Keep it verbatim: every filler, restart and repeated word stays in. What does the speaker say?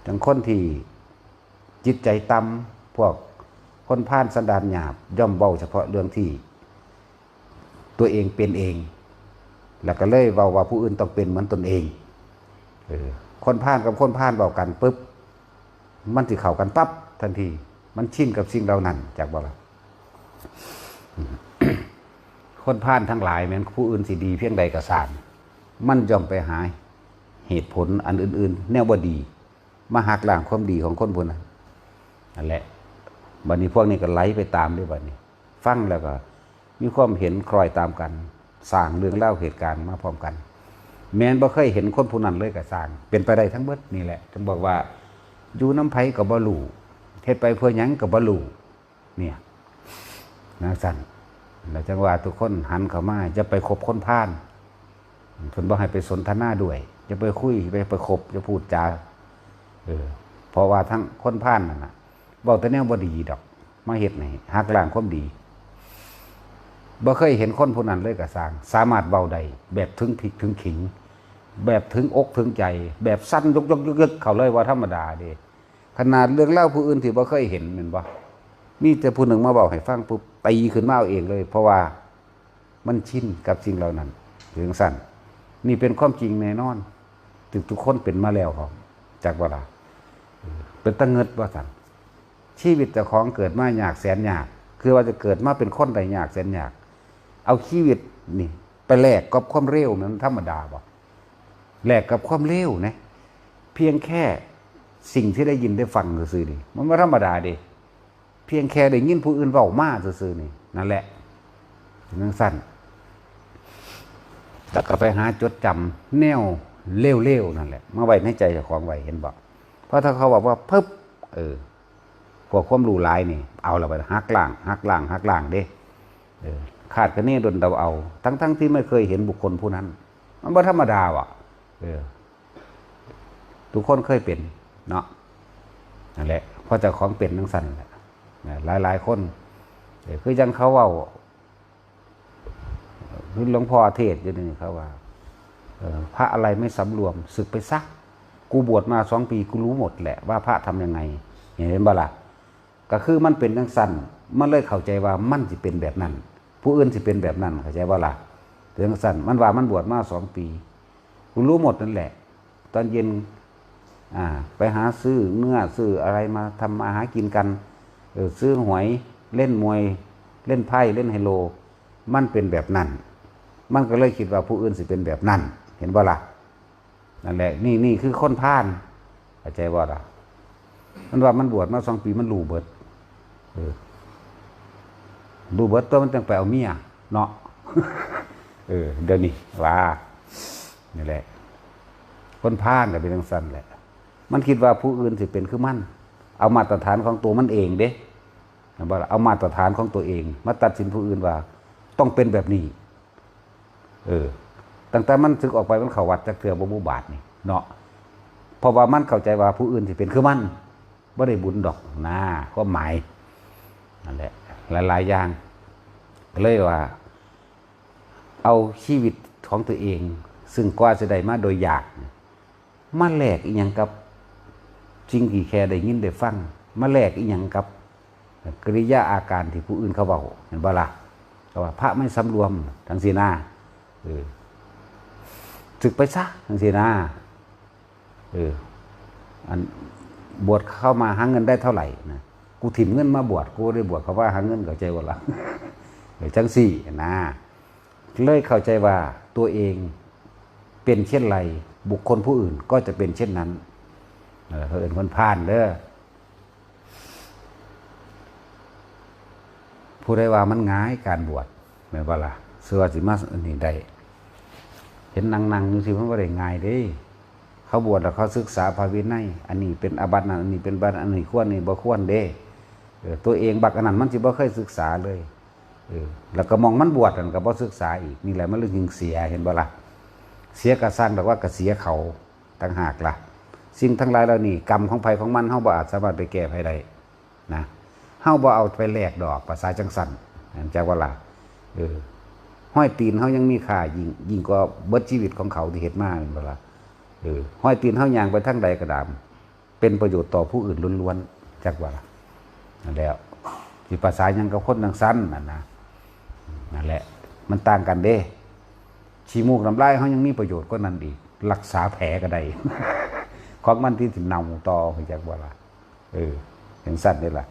จั่งคนที่จิตใจต่ำ พวกคนพาลสันดานหยาบ ย่อมเว้าเฉพาะเรื่องที่ตัวเองเป็นเอง แล้วก็เลยเว้าว่าผู้อื่นต้องเป็นเหมือนตนเอง เออ คนพาลกับคนพาลเว้ากันปุ๊บ มันสิเข้ากันปั๊บทันที มันชินกับสิ่งเหล่านั้น จักบ่ล่ะ คนพาลทั้งหลายแม้นผู้อื่นสิดีเพียงใดก็ซ่าง มันย่อมไปหาเหตุผลอันอื่นๆ แนวบ่ดี มาหักล้างความดีของคนผู้นั้น นั่นแหละ บัดนี้พวกนี้ก็ไหลไปตามเด้บัดนี้ ฟังแล้วก็มีความเห็นคล้อยตามกัน สร้างเรื่องเล่าเหตุการณ์มาพร้อมกัน แม้นบ่เคยเห็นคนผู้นั้นเลยก็ซ่าง เป็นไปได้ทั้งเบิดนี่แหละ ถึงบอกว่า อยู่นำไผก็บ่รู้ เฮ็ดไปเพื่อหยังก็บ่รู้ เนี่ย จั่งซั้น แล้วจั่งว่าทุกคนหันเข้ามา อย่าไปคบคนพาล เพิ่นบ่ให้ไปสนทนาด้วย อย่าไปคุย อย่าไปคบ อย่าพูดจา เออ เพราะว่าทั้งคนพาลนั่นน่ะ เว้าแต่แนวบ่ดีดอก มาเฮ็ดให้หักล้างความดี บ่เคยเห็นคนผู้นั้นเลยก็ซ่าง สามารถเว้าได้แบบถึงพริกถึงขิง แบบถึงอกถึงใจ แบบสั่นยกๆๆๆ เข้าเลย ว่าธรรมดาเด้ ขนาดเรื่องเล่าผู้อื่นที่บ่เคยเห็นแม่นบ่ มีแต่ผู้หนึ่งมาเว้าให้ฟังปุ๊บ ตีขึ้นมาเอาเองเลย เพราะว่ามันชินกับสิ่งเหล่านั้น จั่งซั้น นี่เป็นความจริงแน่นอน ทุกๆคนเป็นมาแล้ว เขา จักบ่ล่ะ เออ เป็นตาเงิดว่าซั่น ชีวิตเจ้าของเกิดมายากแสนยาก คือว่าจะเกิดมาเป็นคนได้ยากแสนยาก เอาชีวิตนี่ไปแลกกับความเลว มันธรรมดาบ่ แลกกับความเลวนะ เพียงแค่สิ่งที่ได้ยินได้ฟังซื่อๆนี่ มันบ่ธรรมดาเด้ เพียงแค่ได้ยินผู้อื่นเว้ามาซื่อๆนี่ นั่นแหละ จั่งซั้น แล้วก็ไปหาจดจำแนวเลวๆนั่นแหละ มาไว้ในใจเจ้าของไว้ เห็นบ่ เพราะถ้าเขาบอกว่า ปึ๊บ เออ พวกความรู้หลายนี่ เอาละไปหักล้าง หักล้าง หักล้างเด้ เออ คาดคะเนดนเดาเอา ทั้งๆที่ไม่เคยเห็นบุคคลผู้นั้น มันบ่ธรรมดาว่ะ เออ ทุกคนเคยเป็นเนาะ นั่นแหละ เพราะเจ้าของเป็นจั่งซั้นแหละ นะ หลายๆคน เออ คือจั่งเขาเว้า คือหลวงพ่อเทศน์อยู่นี่เขาว่า เออ พระอะไรไม่สำรวม สึกไปซะ กูบวชมาสองปี กูรู้หมดแหละว่าพระทำยังไง เห็นบ่ล่ะ ก็คือมันเป็นจั่งซั้น มันเลยเข้าใจว่ามันสิเป็นแบบนั้น ผู้อื่นสิเป็นแบบนั้น เข้าใจบ่ล่ะ เป็นจั่งซั้น มันว่ามันบวชมาสองปี กูรู้หมดนั่นแหละ ตอนเย็น อ่า ไปหาซื้อเนื้อซื้ออะไรมาทำมาหากินกัน เออ ซื้อหวย เล่นมวย เล่นไพ่ เล่นไฮโล มันเป็นแบบนั้น มันก็เลยคิดว่าผู้อื่นสิเป็นแบบนั้น เห็นบ่ล่ะ นั่นแหละ นี่ นี่คือคนพาล เข้าใจบ่ล่ะ มันว่ามันบวชมาสองปี มันรู้เบิด เออ รู้เบิดตัว มันจั่งไปเอาเมียเนาะ เออ เดี๋ยวนี้ว่า นี่แหละ คนพาลก็เป็นจั่งซั้นแหละ มันคิดว่าผู้อื่นสิเป็นคือมัน เอามาตรฐานของตัวมันเองเด้ เห็นบ่ล่ะ เอามาตรฐานของตัวเอง มาตัดสินผู้อื่นว่า ต้องเป็นแบบนี้ เออ ตั้งแต่มันสึกออกไป มันเข้าวัดจักเทื่อบ่ บุบาทนี่เนาะ เพราะว่ามันเข้าใจว่าผู้อื่นสิเป็นคือมัน บ่ได้บุญดอกนะ ความหมาย นั่นแหละ หลายๆอย่าง ก็เลยว่า เอาชีวิตของตัวเอง ซึ่งกว่าจะได้มาโดยยาก มาแลกอีหยังกับสิ่งที่แค่ได้ยินได้ฟัง มาแลกอีหยังกับกิริยาอาการที่ผู้อื่นเขาเว้า เห็นบ่ล่ะ เขาว่าพระไม่สำรวม จั่งซี้นะ เออ สึกไปซะ จั่งซี้นะ เออ อัน บวชเข้ามาหาเงินได้เท่าไหร่นะ กูถิ่มเงินมาบวช กูได้บวชเข้ามาหาเงิน เข้าใจบ่ล่ะ เออ จั่งซี้นะ เลยเข้าใจว่าตัวเองเป็นเช่นไร บุคคลผู้อื่นก็จะเป็นเช่นนั้น เออ เขาเอิ้นคนพาลเด้อ ผู้ใดว่ามันง่ายการบวช แม่นบ่ล่ะ เชื่อว่าสิมาอันนี้ได้ เห็นนั่งๆอยู่สิ มันบ่ได้ง่ายเด้ เขาบวชแล้วเขาศึกษาพระวินัย อันนี้เป็นอาบัตินั่น อันนี้เป็นบัติ อันนี้ควร นี่บ่ควรเด้ เออ ตัวเองบักอันนั้นมันสิบ่เคยศึกษาเลย เออ แล้วก็หม่องมันบวชนั่นก็บ่ศึกษาอีก นี่แหละมันเลยจึงเสีย เห็นบ่ล่ะ เสียก็ซ่างดอก ว่าก็เสียเขาต่างหากล่ะ สิ่งทั้งหลายเหล่านี้กรรมของไผของมัน เฮาบ่อาจสามารถไปแก้ไผได้นะ เฮาบ่เอาไปแลกดอก ภาษาจั่งซั้น จักบ่ล่ะ เออ ฮอยตีนเฮายังมีค่า ยิ่ง ยิ่งกว่าเบิดชีวิตของเขาที่เฮ็ดมา แม่นบ่ล่ะ เออ ฮอยตีนเฮาย่างไปทางใดก็ตาม เป็นประโยชน์ต่อผู้อื่นล้วนๆ จักว่าล่ะ นั่นแหละ สิประสาหยังกับคนจั่งซั้นนั่นนะ นั่นแหละ มันต่างกันเด้ ขี้มูกน้ำลายเฮายังมีประโยชน์กว่านั้นอีก รักษาแผลก็ได้ ของมันที่สิเน่าต่อ จักว่าล่ะ เออ จั่งซั้นเด้ล่ะ